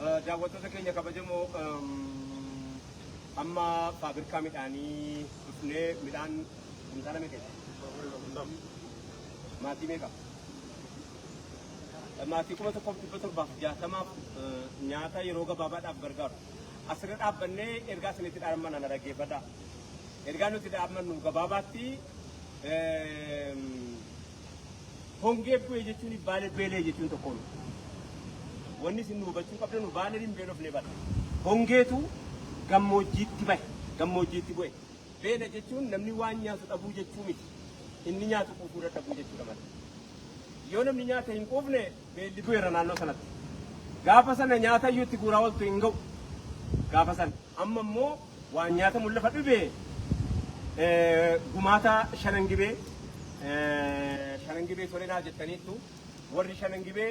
Daawwattoota keenya kabajamoo, amma faabirikaa midhaanii dhufnee midhaan kumtaala meeqa? Maatii meeqa? Maatii 1760f nyaata yeroo gabaabaadhaaf gargaaru. Asirra dhaabbannee ergaa isinitti dhaammanna, na dhaggeeffadhaa. Ergaa nuti dhaammannu gabaabaatti, hongee bu'e jechuun Baalee beelee jechuun tokko miti. Wanni isin nu hubachuu qabdan, Baaleen hin beelofne bara. Hongeetu gammoojjiitti bahe, gammoojjiitti bu'e. Beela jechuun namni waan nyaatu dhabuu jechuu miti. Inni nyaatu quufuu dadhabuu jechuudha malee. Yoo namni nyaata hin quufne, beelli bu'eera naannoo sanatti. Gaafa sana nyaata iyyuu itti guuraa ooltu hin ga'u. Gaafa sana. Amma immoo waan nyaatamu lafa dhibee, gumaata Shanan Gibee, Shanan Gibee tolenaa jettaniittu, warri Shanan Gibee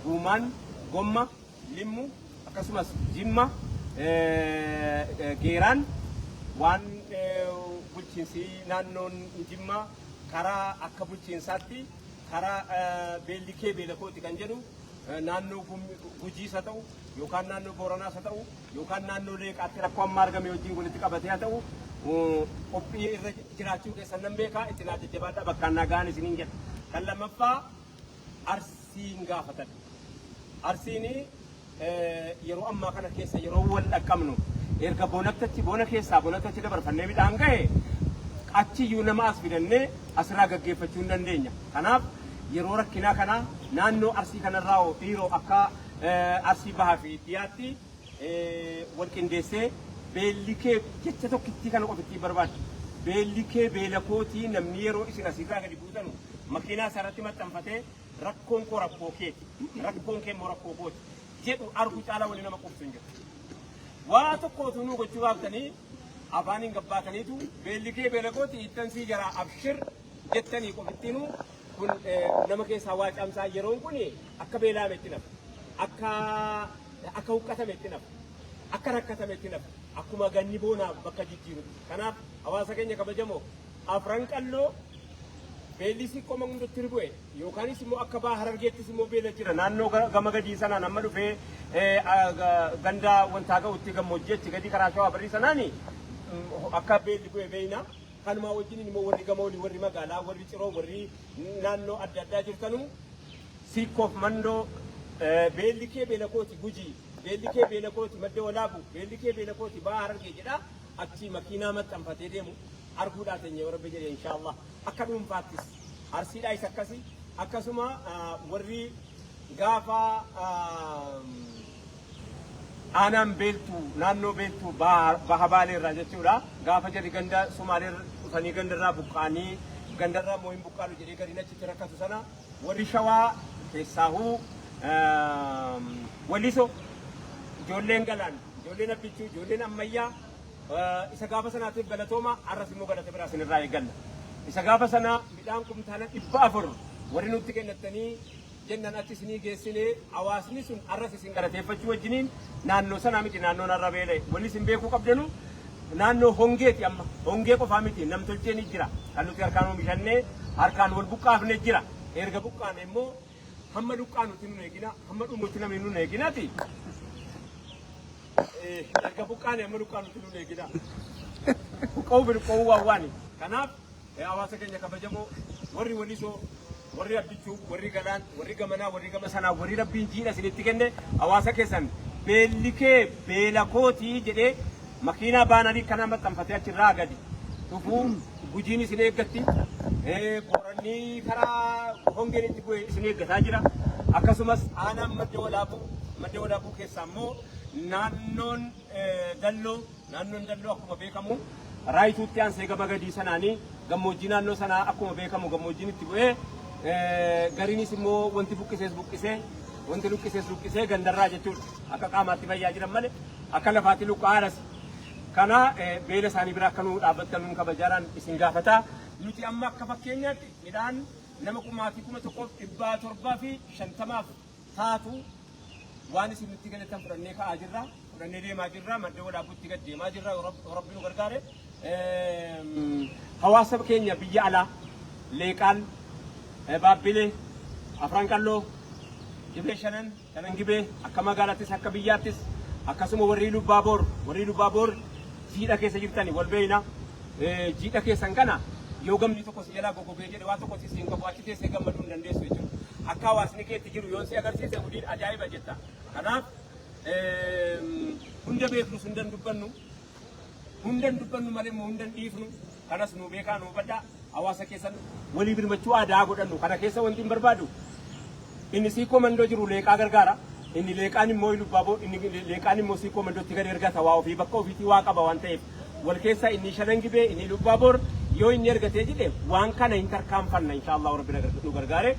guumaan gomma limmu, akkasumas jimma geeraan, waan bulchiinsi naannoon Jimmaa karaa akka bulchiinsaatti karaa beelli kee beela kooti kan jedhu, naannoo Gujiis haa ta'u yookaan naannoo Booranaas haa ta'u yookaan naannoo Leeqaatti rakkoo amma argame wajjin walitti qabatee haa ta'u, qophii irra jiraachuu keessan nan beekaa, itti naa jajjabaadhaa, bakkaan naa ga'an isiniin jedha. Kan lammaffaa Arsiin gaafatan. Arsiin yeroo ammaa kana keessa yeroo wal dhaqqabnu, erga bonattachi bona keessaa bonattachi dabarfannee midhaan gahe, achiyyuu nama as fidannee asirraa gaggeeffachuu hin dandeenya. Kanaaf yeroo rakkinaa kana naannoo Arsii kanarraa hoo dhiiroo akka Arsii Bahaa fi Dhiyaatti wal qindeessee, beelli kee jecha tokkittii kana qofittii barbaadde. Beelli kee beela kootii, namni yeroo isin asirraa gadi buutanu makiinaa isaarratti maxxanfatee "Rakkoon koo rakkoo keeti, rakkoon kee immoo rakkoo kooti" jedhu argu caalaa wanni nama quubsu hin jiru. Waa tokko utuu nuu gochuu baaftanii, afaaniin gabbaataniitu "Beelli kee beela kooti, ittansii jaraa, abshir" jettanii qofittiinuu kun nama keessaa waa caamsaa. Yeroon kun akka beela'ametti nafa. Akka huqqatametti nafa. Akka rakkatametti nafa. Akkuma ganni boonaaf bakka jijjiirutti. Kanaaf hawaasa keenya kabajamoo, Afran Qalloo beelli siqqoma hundatti bu'e yookaanis immoo akka Baha Harargeettis immoo beela jira. Naannoo gama gadii sanaan amma dhufee ganda wantaa ga'utti, gammoojjii achi gadii karaa Shawaa Barrii sanaani akka beelli bu'e beeyna. Kanumaa wajjin immoo warri gama olii, warri magaalaa, warri Ciroo, warri naannoo adda addaa jirtanu, Siikkoof Mandoo, "Beelli kee beela kooti Gujii, beelli kee beela kooti Madda Walaabu, beelli kee beela kooti Baha Harargee" jedha achi makiinaa maxxanfatee deemu arguudhaa teenya yoo Rabbi jedhe, inshaallah. Akka dhuunfaattis Arsiidhaa isa akkasi, akkasuma warri gaafa aanaan Beeltuu, naannoo Beeltuu Baha Baalee irraa jechuudha, gaafa jarri ganda Sumaalee dhufanii gandarraa buqqaanii, gandarraa immoo hin buqqaanu jedhee gariin achitti rakkatu sana, warri Shawaa keessaahuu Waliso, ijoolleen Galaan, ijoolleen Abbichuu, ijoolleen Ammayyaa, isa gaafa sanaatiif galatooma. Arras immoo galata biraa isinirraa eegganna. Isa gaafa sana midhaan kumtaala 400 warri nutti kennattanii jennan achi isinii geessine, hawaasni sun arras isin galateeffachuu wajjiniin, naannoo sanaa miti naannoon har'a beela'e. Wanni isin beekuu qabdanu, naannoo hongeeti amma. Hongee qofaa miti, namtolcheen jira. Kan nuti harkaan oomishannee harkaan wal buqqaafne jira. Erga buqqaane immoo hamma luqqaanutti nun eegina, hamma dhumutti namni nun eeginaati. Erga buqqaane hamma luqqaanutti nun eegina. Buqqa'uu fi luqqa'uu waan waani. Kanaaf hawaasa keenya kabajamoo, warri Walisoo, warri Abbichuu, warri Galaan, warri gamanaa, warri gama sanaa, warri Rabbiin jiidha isinitti kenne, hawaasa keessan "Beelli kee beela kootii" jedhee makiinaa baanarii kana maxxanfatee achirraa gadi dhufuu, Gujiin isin eeggatti. Booranni karaa hongeen itti bu'e isin eeggataa jira. Akkasumas aanaan Madda Walaabuu, Madda Walaabuu keessaa immoo naannoon Dalloo, naannoon Dalloo akkuma beekamu Raayituutti aansee gama gadii sanaanii gammoojjii naannoo sanaa akkuma beekamu gammoojjiin itti bu'ee, gariinis immoo wanti buqqisees buqqisee, wanti luqqisees luqqisee gandarraa jechuudha. Akka qaamaatti fayyaa jiran malee akka lafaatti luqqa'aaras. Kana beela isaanii bira akka nu dhaabbattan nuun kabajaadhaan isin gaafata. Nuti amma akka fakkeenyaatti midhaan nama kumaatii 1750f taatu waan isin nutti galatan fudhannee ka'aa jirra. Fudhannee deemaa jirra. Madda Walaabuutti gad deemaa jirra. Yoo Rabbi nu gargaare. Hawaasa keenya biyya alaa, Leeqaan, Baabbilee, Afran Qalloo, Gibee Shanan, Shanan Gibee akka magaalaattis akka biyyaattis akkasuma warri Lubbaaboor jiidha keessa jirtani wal beeyna. Jiidha keessan kana yoo gamni tokko si jalaa goggogee jedhe waa tokko si siin qabu, achi teessee gammaduu hin dandeessu jechuudha. Akka hawaasni keetti jiru yoon si agarsiise hudiin ajaa'iba jetta. Kanaaf hunda beeknus hundan dubbannu, hundan dubbannu malee immoo hundan dhiifnu. Kanas nu beekaa, nu hubadhaa. Hawaasa keessan walii birmachuu aadaa godhannu. Kana keessa wanti hin barbaadu, inni Siikoo Mandoo jiru Leeqaa gargaara, inni Leeqaan immoo Lubbaaboo, inni Leeqaan immoo Siikoo Mandootti gad ergata. Waa ofii bakka ofiitii waa qaba waan ta'eef wal keessa inni Shanan Gibee, inni Lubbaaboor yoo inni ergatee jedhe waan kana hin tarkaanfanna, inshaallah. Rabbi nu gargaare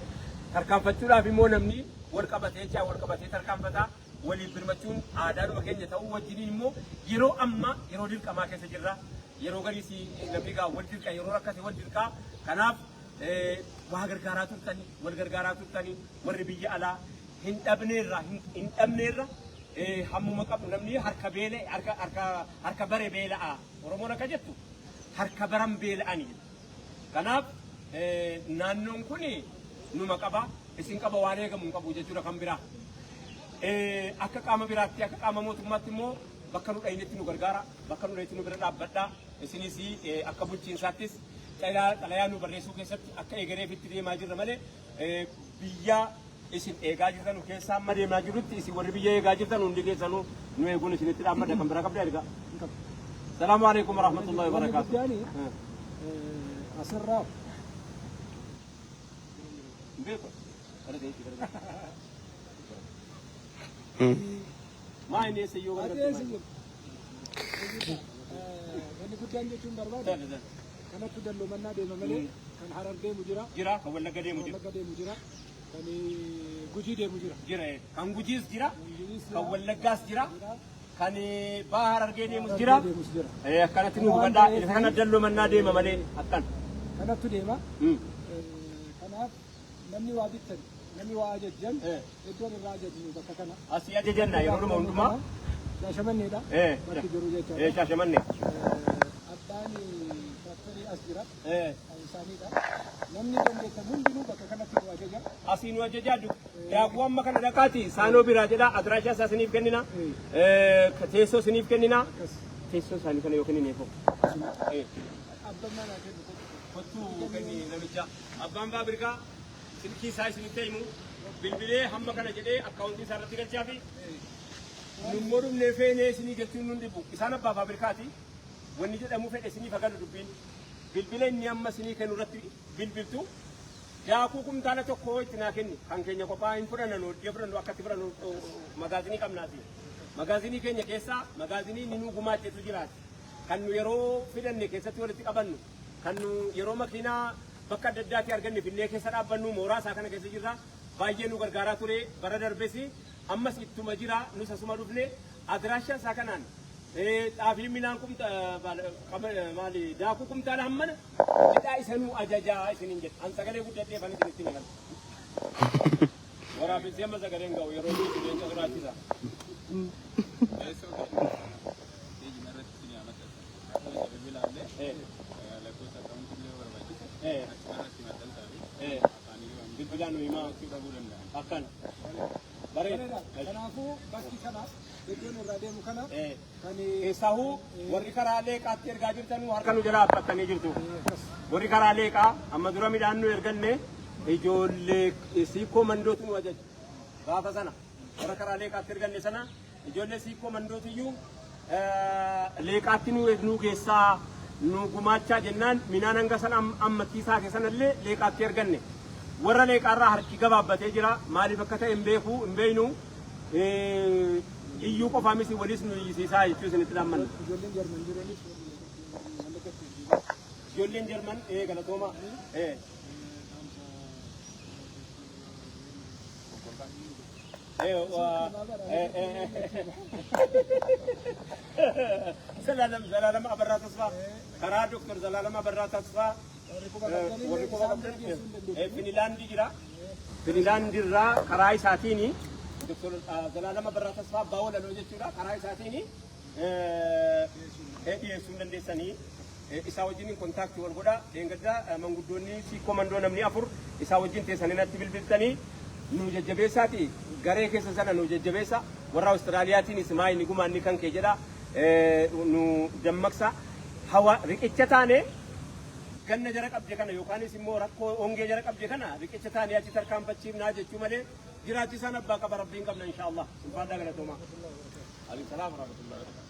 tarkaanfachuudhaaf immoo namni wal qabatee jechaa wal qabatee tarkaanfata. Waliif birmachuun aadaadhuma keenya ta'uu wajjiniin immoo yeroo amma yeroo dirqamaa keessa jirra. Yeroo gariis namni gaa wal dirqa, yeroo rakkate wal dirqaa. Kanaaf waa gargaaraa turtanii, wal gargaaraa turtanii, warri biyya alaa hin dhabneerra, hin dhabneerra. Hammuma qabnu namni harka beele harka harka harka bare beela'a. Oromoon akka jettu harka baran beela'ani jedhu. Kanaaf naannoon kun numa qaba, isin qaba, waan eegamu hin qabu jechuudha kan biraa. Akka qaama biraatti, akka qaama mootummaatti immoo bakka nu dhahinetti nu gargaara, bakka nu dhahinetti nu bira dhaabbadha. Isinis akka bulchiinsaattis xalayaa nu barreessuu keessatti akka egereefitti deemaa jirra malee biyya isin eegaa jirtan keessa amma deemaa jirrutti isin warri biyya eegaa jirtan hundi keessanuu nu eeguun isinitti dhaabbadha. Kan biraa qabda ergaa. Salaamu alaikum warahmatullahi wabarakaatuh. Guddaani asirraa Beeku. Gara ta'eetti, gara ta'eetti. Maa inni eessa iyyuu gara Adeemsi jiru. Wanni guddaan jechuun barbaadu kanattu Dalloomannaa deema malee kan Harar deemu jira. Jira, kan Wallagga deemu jira. Wallagga deemu jira. Kan Gujii deemu jira. Jira. Kan Gujiis jira. Gujiis Kan Wallaggaas jira. Jira. Kan Baha Harargee deemus jira. Deemus jira. Akkanatti nu hubadhaa. Isa kana Dalloomannaa deema malee akkan. Kanattu deema. Kanaaf namni waa bittan, namni waa ajajjan, iddoon irraa ajajnu bakka kana. Asii ajajanna yeroo dhuma hundumaa. Shaashamanneedha. Bakki jiru jechaadha. Shaashamanne. Abbaan factory as jira. Isaaniidha. Namni dandeettan hundinuu bakka kanatti nu ajaja. Asii nu ajajaa. Daakuu amma kana dhaqaati saanoo biraa jedha, adiraashaa isaa isiniif kennina. Teessoo isiniif kennina. Teessoo isaanii kana yoo kennine fo. Abbaan manaa kennu kottu. Kottuu kenni namicha. Abbaan faabirikaa silkii isaa isinitti himu, bilbilee hamma kana jedhee akkaawuntii isaa irratti galchaa fi nummoo dhumnee feenee isinii galchuun nun dhibu. Isaan abbaa faabirikaati. Wanni jedhamu fedhe isiniif hagalu dubbiin. Bilbila inni amma isinii kennu irratti bilbiltu, daakuu kumtaala tokko itti naa kenni. Kan keenya qophaa hin fudhanna, hojii fudhannu akkatti fudhannu magaazinii qabnaati. Magaazinii keenya keessaa magaazinii inni nuu gumaachetu jiraati. Kan nu yeroo fidanne keessatti walitti qabannu, kan nu yeroo makiinaa bakka adda addaatti arganne finnee keessa dhaabbannu mooraa isaa kana keessa jirra. Baay'ee nu gargaaraa ture bara darbes, ammas ittuma jira. Nus asuma dhufne adiraashaa isaa kanaan xaafii midhaan kumta maali daakuu kumtaala hammana jedhaa isa nu ajajaa isiniin jedha. An sagalee guddadhee fan isinitti himan. Waraabessi amma sagaleen ga'u yeroo inni leenca sodaachisa. Teessoo keenya peejima irratti isin haa maxxansan. Lakkoofsa bilbilaallee lakkoofsa akkaawuntii illee yoo barbaachise achuma irratti maxxansaa fi afaanii waan Bilbilaan nu himaa. hubachuu dhabuu danda'an. Akkan. Bareeda. Bareeda. Kanaafuu bakki kana iddoon irraa deemu kana kan Keessaahuu warri karaa Leeqaatti ergaa jirtanuu harka nu jalaa abbattanii jirtu. Akkas. Warri karaa Leeqaa amma dura midhaan nu erganne ijoollee Siikoo Mandootu nu ajaja. Gaafa sana warra karaa Leeqaatti erganne sana ijoollee Siikoo Mandootiyyuu Leeqaatti nu geessaa nu gumaachaa jennaan midhaan hanga sana ammattii isaa sanallee Leeqaatti erganne. Warra Leeqaarraa harki gabaabbatee jira. Maaliif akka ta'e hin beeku, hin beeknu. Iyyuu qofaa miti, walis nu iyyisiisaa jechuu isinitti dhaammanna. Ijoolleen Jarman jiranis warri mallaqatti ergisan. Ijoolleen Jarman galatooma. Zalaalam Abarraa Tasfaa, karaa Doktor Zalaalam Abarraa Tasfaa Warri quba qabdanillee warri quba isaan bira qabdan geessuu hin dandeessu. Finilaandii jira. Finilaandirraa karaa isaatiin Doktor Zalaalam Abarraa Tasfaa abbaa walaloo jechuudha. Karaa isaatiin dhiyeessuu hin dandeessanii. Isaa wajjin contact wal godha. Leengaddaa manguddoonni Siikoo Mandoo namni afur isaa wajjin teessanii natti bilbiltanii Nu jajjabeessaati, garee keessa sana nu jajjabeessa. Warra Awustiraaliyaatiinis maa inni gumaanni kan kee jedha, nu dammaqsa. Hawa riqicha taane ganna jara qabde kana yookaanis immoo rakkoo hongee jara qabde kana riqicha taane achi tarkaanfachiifnaa jechuu malee, jiraachisaan abbaa qaba, Rabbiin qabna, inshaallah. Ulfaadhaa, galatoomaa. Alayhi salaam warahmatullahi.